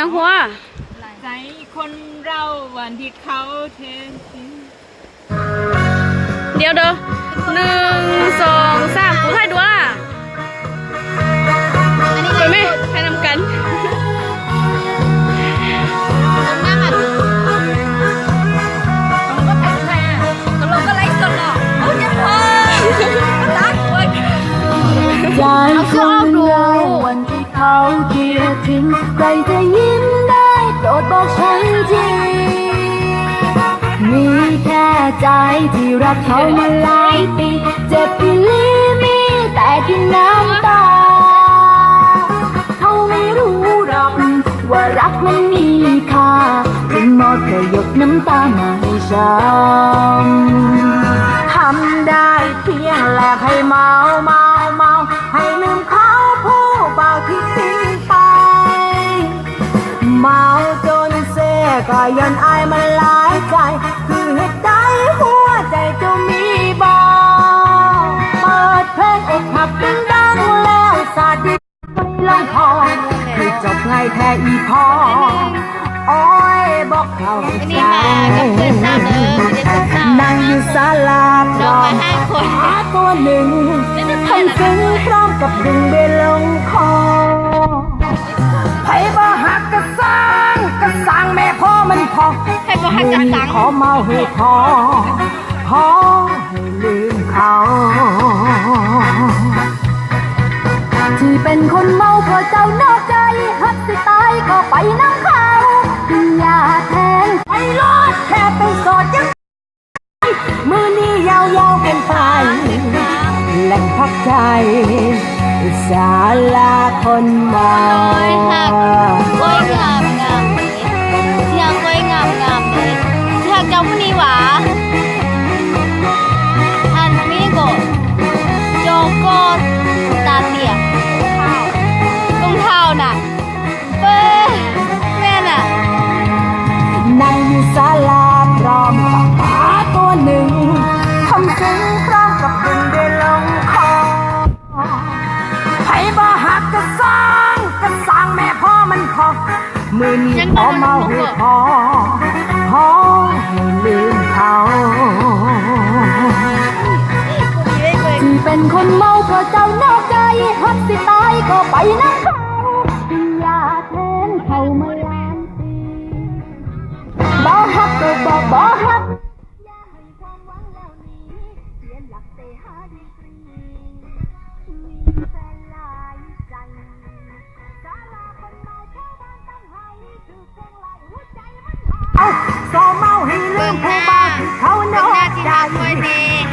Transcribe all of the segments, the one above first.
Nag hua. Ntiav da. Nws xoos xaj kuv thaij dua. Thaij nam kan. Trong cơn đau buồn khi thấu chia chính, ใครจะยิ้มได้โปรดบอกฉันที มีแค่ใจที่รักเขามาหลายปี เจ็บอีหลีมีแต่ที่น้ำตา เขาไม่รู้หรอกว่ารักมันมีค่า ถึงมอบแค่หยดน้ำตามาให้ฉัน ทำได้เพียงแลบให้เมาเมาเมา ให้ลืมเขาผู้บ่าวที่ทิ้งไป เมาจนเซก็ย้อนอายมันหลายใจ คือเหตุใดหัวใจเจ้ามีบ่ เปิดเพลงอกหักดังๆ แล้วสาดดินลงคอ คือจบง่ายแท้อีพอ โอ้ยบอกเข้าใจ นั่งอยู่ศาลาพร้อมกับหมาตัวหนึ่ง ทำเสียงพร้อมกับดึงเบลลงคอ ไผบ่ฮักกะซัง กะซังแม่พ่อมันพอ ไผบ่ฮักกะซัง มื้อนี้ขอเมาให้พอ ขอให้ลืมเขา ที่เป็นคนเมาเพราะเจ้านอกใจ ฮักสิตายก็ไปนำเขา กินยาแทน ไปรอดแค่เป็นโสดยัง มื้อนี้ยาวๆกันไป แหล่งพักใจ ศาลาคนเมา Quay ngam ngam, thiaj quay ngam ngam, thiaj cov phooj ywg as, han mib nkaus, cov ko tas tiam, koom thaum na, peb me na. นั่งอยู่ศาลาพร้อมกับหมาตัวหนึ่ง ทำเสียงพร้อมกับดึงเบลลงคอ ไผบ่ฮักกะซัง กะซังแม่พ่อมันพอ มื้อนี้ขอเมาให้พอ ขอให้ลืมเขา ที่เป็นคนเมาเพราะเจ้านอกใจ ฮักสิตายก็ไปนำเขา กินยาแทนเขามาหลายปี บ่ฮักก็บอกบ่ฮัก อย่าให้ความหวังเหล่านี้ เสียหลักเซฮาดีกรี มีแฟนหลายใจ ศาลาคนเมาชาวบ้านตั้งให้ คือเพลงไล่หัวใจมันหาย เอ้า ซ้อมเมาให้ลืมผู้บ่าวที่เขานอกใจ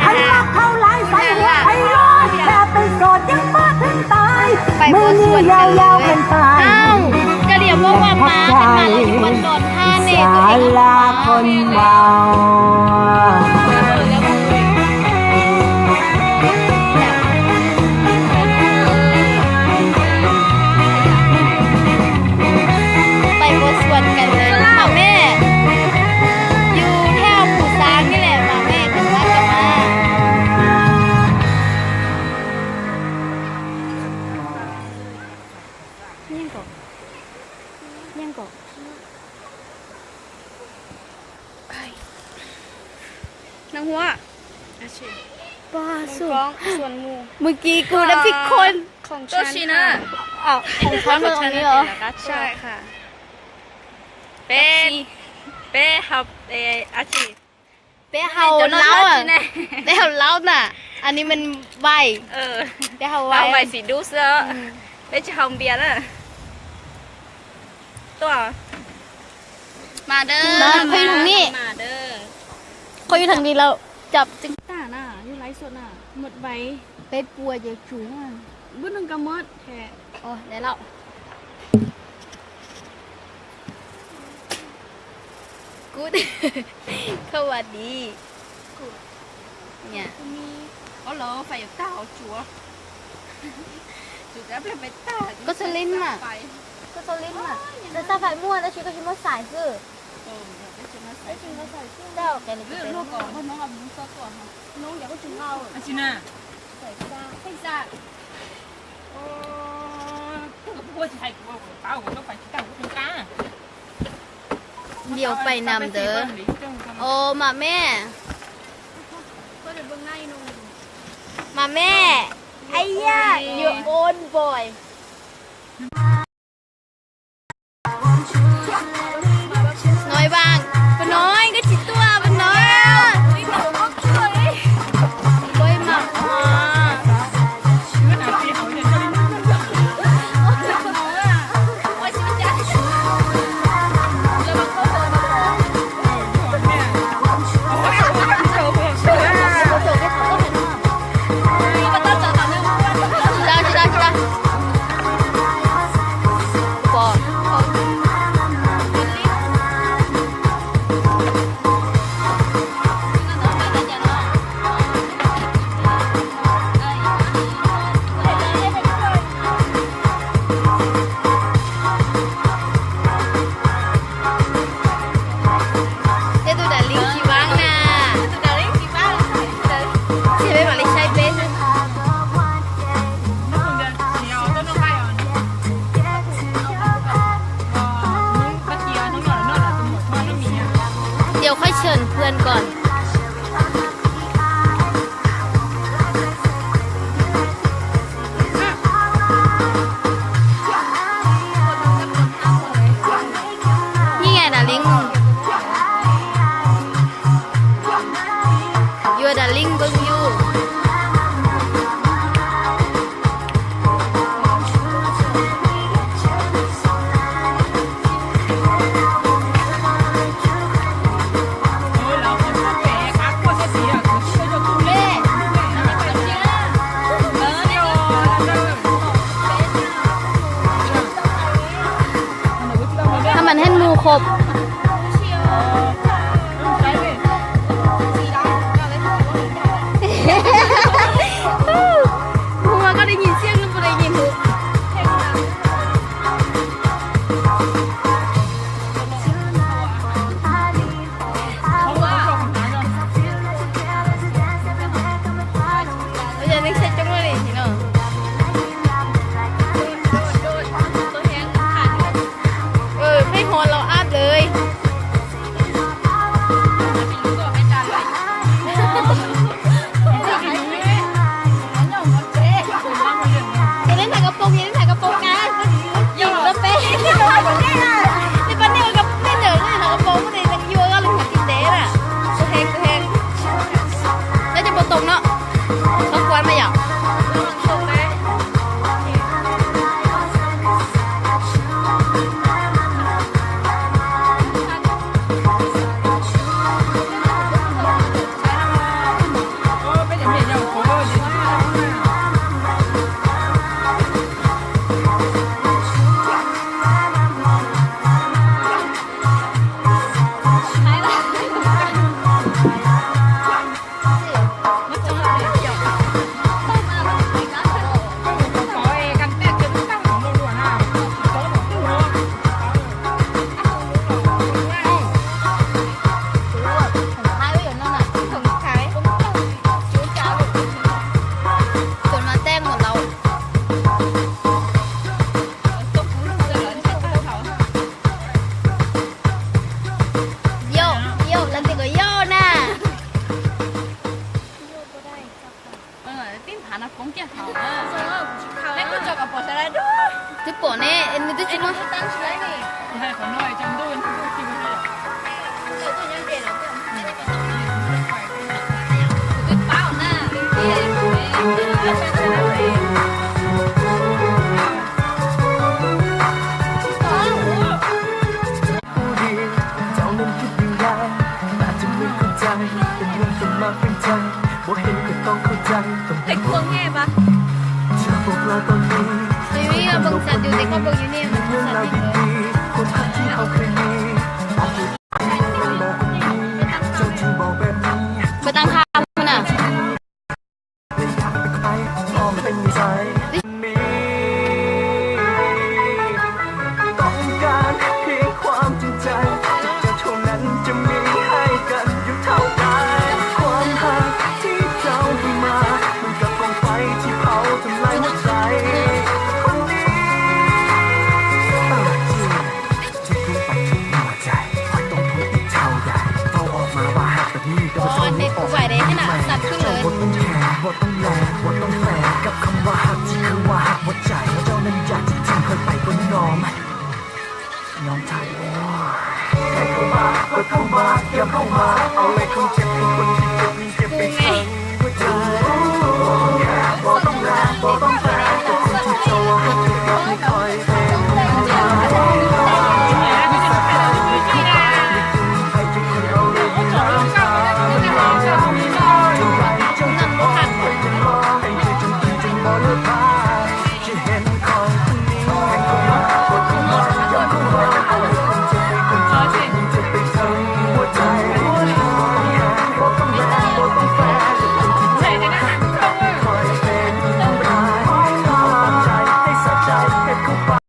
คันรักเขาหลายใส่หัวไพโลด แต่เป็นโสดยังบ่ถึงตาย มื้อนี้ยาวๆกันไป อ้าว ก็เดี๋ยวก็ว่ามา ศาลาคนเมา ไปบทสวดกันเลย หม่ำแม่ อยู่แถวภูซางนี่แหละ หม่ำแม่ ถึงว่าจะมา ยังก่อน ยังก่อน นางหัว ป้าสุด เมื่อกี้กูน้ำพริกคน ของฉันค่ะ อ๋อ ของฉันตรงนี้เหรอ ใช่ค่ะ เป๊ะ เป๊ะครับ เอ่อ อาชีพ เป๊ะเฮาเล้าอ่ะ เป๊ะเฮาเล้าน่ะ อันนี้มันไวน์ เออ เป๊ะเฮาไวน์ ไวน์สีดูสแล้ว อืม เป๊ะจะเฮาเบียร์แล้ว ตัว มาเด้อ มา มา คอยอยู่ทางนี้ มาเด้อ คอยอยู่ทางนี้แล้ว จับจัง ตาน่ะ อยู่ไลฟ์สดน่ะ หมดไวน์ เป๊ะปัวเยอะจุ๋งอ่ะ บุ้นนึงก็หมดแท้ โอ้ ได้แล้ว กูด สวัสดี กูด เนี่ย กูมี อ๋อเหรอ ไฟอยู่ใต้หอจั๋ว จุดแล้วเป็นไปใต้ ก็สลิมอ่ะ ไฟ ก็สลิมอ่ะ แต่ถ้าไฟม่วนแล้วชีก็ชิมว่าสายซื่อ เออ เดี๋ยวไปชิมว่าสายซื่อ เจ้าแกเลย เออ ลูกก่อน เพราะน้องเอาบุ้งซอสก่อนค่ะ น้องเดี๋ยวก็จุ่มเอา อาชิน่า ใส่ก็ได้ ใส่จ้ะ โอ้ Lios pais nab ntawd. Os, mam mej. Mam mej. Ai ya, your own boy. Nói bạn, bạn nói, koj tsis tuaj, bạn nói. Ui, mệt quá. Thiab tus Dav Leeb tsis vab na. Ces peb mam li saib peb xwb. Điều khách sạn Phuan còn. Ni a da ling. Yua da ling bơng yus. Tha mam hej mus khop. Hu mas koj li nyim xiaj lub pu li nyim hu. Ua cas neeg saib coob li no. Peb ho los ab lawm. Ces nej nqa kab poob, nej nqa kab poob nqa, nej pab nej ua kab, nej nqa kab poob, nej nqa yuav koj los hnav tim ntev na. Kuv heev, kuv heev. Nyob cov pov toom no, txhob kuav mas yom. Yau, yau, lawv tias kom yau na. Twb pom ne, nws twb tsis muaj. Tus yus ib bag xav tus tes koj pom yus niam mas xav tus. Npawg Tag Nkham na. Ua nej kuv vais de thiab na, xa khwb lawm.